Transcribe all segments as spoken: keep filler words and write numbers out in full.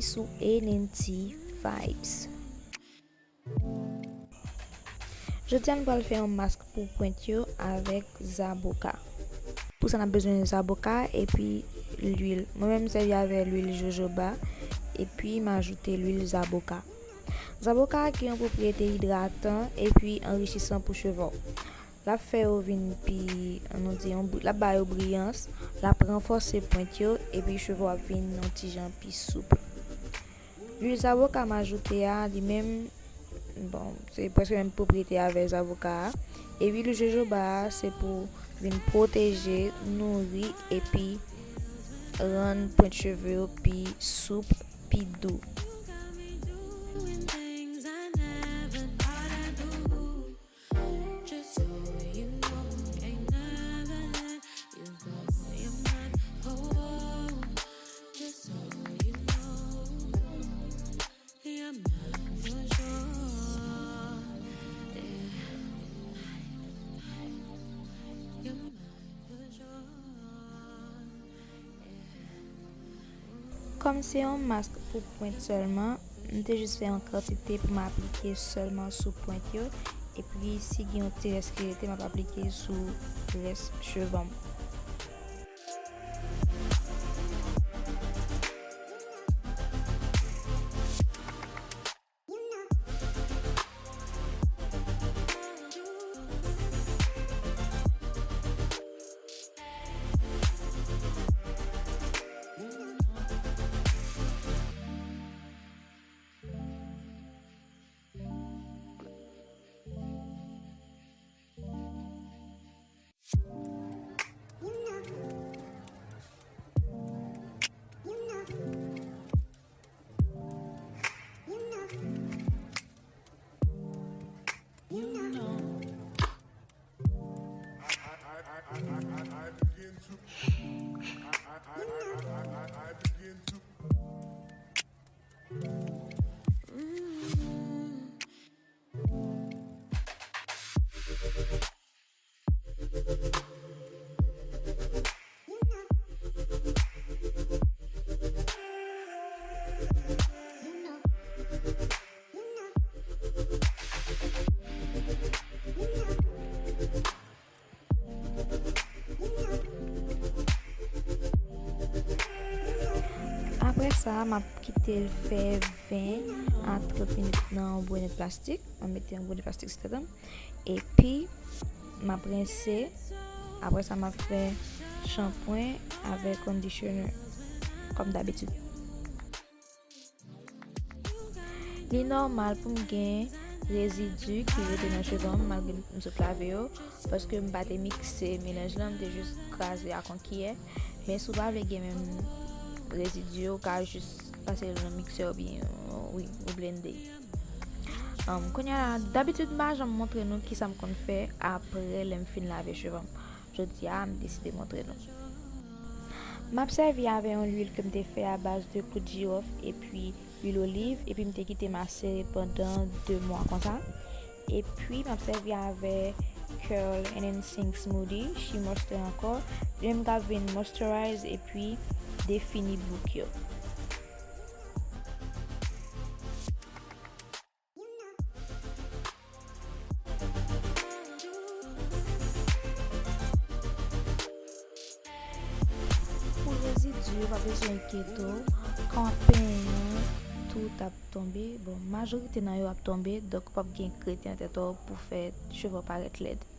Sou N N T Vibes. Jodi a, nou pral fè yon mask pou pwent yo avèk zaboka. Pou sa, n ap bezwen zaboka epi lwil. Mwen menm, m sèvi avè lwil jojoba, epi m ajoute lwil zaboka. Zaboka a gen yon pwopriyete idratan epi anrichisan pou cheve w. L ap fè yo vin pi, ann nou di, yon bri-, l ap ba yo briyans, l ap ranfòse pwent yo, epi cheve w ap vin yon ti jan pi soup. Lwil zaboka m ajoute a, li menm, bon, se prèske menm pwopriyete avè zaboka a. Epi lwil jojoba a, se pou vin pwoteje, nouri, epi rann pwent cheve yo pi soup, pi dou. Kòm se yon mask pou pwent sèlman, m te jis fè yon kantite pou m aplike sèlman sou pwent yo, epi si gen yon ti rès ki rete, m ap aplike sou rès cheve m. Apre sa, m ap kite l fè ven a trant minit nan yon bonè plastik. Mwen mete yon bonè plastik sou tèt m. Epi, m ap rense. Apre sa, m ap fè shanpwen avèk conditioner, kòm dabitid. Li nòmal pou m gen rezidi ki rete nan cheve m malgre m sot lave yo, paske m pa te mikse melanj lan, m te jis kraze ak yon kiyè. Men si w pa vle gen menm rezidi yo, w ka jis pase l nan miksè oubyen, wi, ou blende. Um, kounye a, dabitid m pa janm montre nou kisa m konn fè apre lè m fin lave cheve m. Jodi a, m deside montre nou. M ap sèvi avè yon lwil ke m te fè a baz de klou jiwòf epi lwil oliv, epi m te kite masere pandan de mwa konsa. Epi, m ap sèvi avè Curl Enhancing Smoothie, Shea Moisture ankò. Li menm k ap vin moisturize epi defini bouk yo. Pou rezidi yo, pa bezwen enkyete w, kan w ap penyen yo, tout ap tonbe. Bon, majorite nan yo ap tonbe, donk ou p ap gen krete nan tèt ou pou fè cheve w parèt lèd.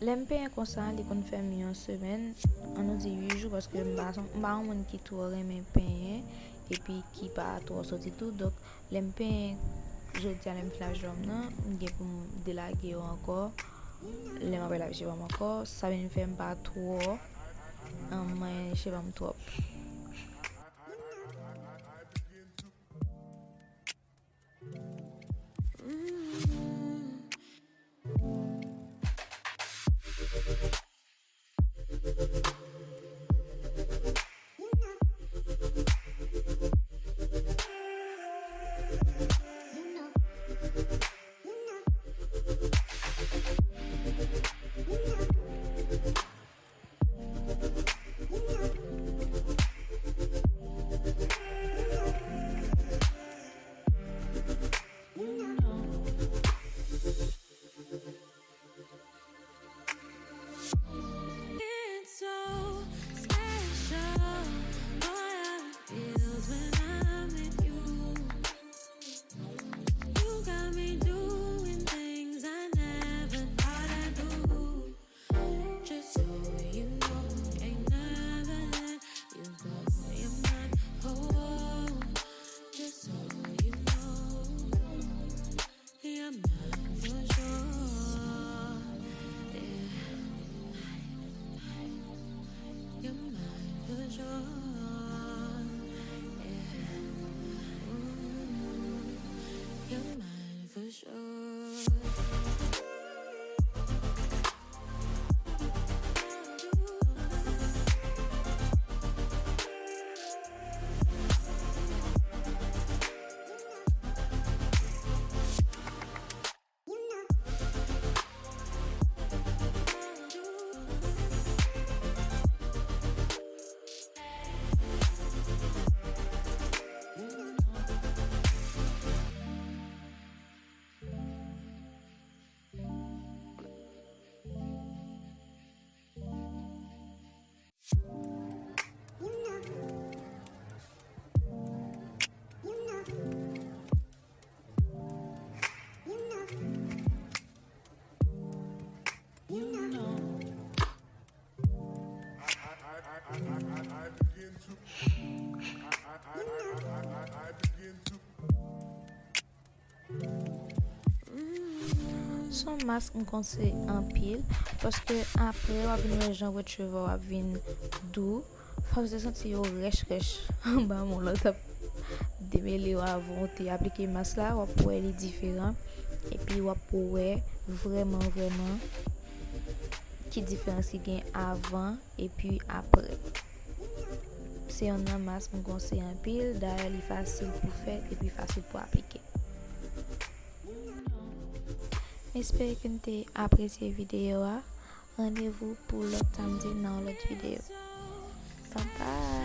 Lè m penyen konsa, li konn fè m yon semèn, ann nou di uit jou, paske m pa, m pa yon moun ki twò renmen penyen, epi ki pa twò soti tou. Donk, lè m penyen jodi a, lè m fin lave cheve m nan, m gen pou m delage yo ankò. Lè m ap lave cheve m ankò, sa vin fè m pa twò, um, manyen cheve m twòp. It's so special. Boy, how it feels when I'm with you. You got me doing things I never thought I'd do. Just so you know, ain't never let you go. You're mine, oh, just so you know. You're mine for sure. Yeah. You're mine for sure. Yeah. Ooh, you're mine for sure. Se yon mask m konseye anpil, paske apre w ap vin wè jan wòt cheve w ap vin dou. Fòk w te santi yo rèch rèch anba men w lè w t ap demele yo avan w te aplike mask la, w ap wè li diferan. Epi w ap wè vrèman, vrèman ki diferans ki gen avan epi apre. Se youn nan mask m konseye anpil, dayè li fasil pou fè epi fasil pou aplike. M espere ke n te apresye videyo a. Randevou pou lòt samdi nan yon lòt videyo. Bye bye!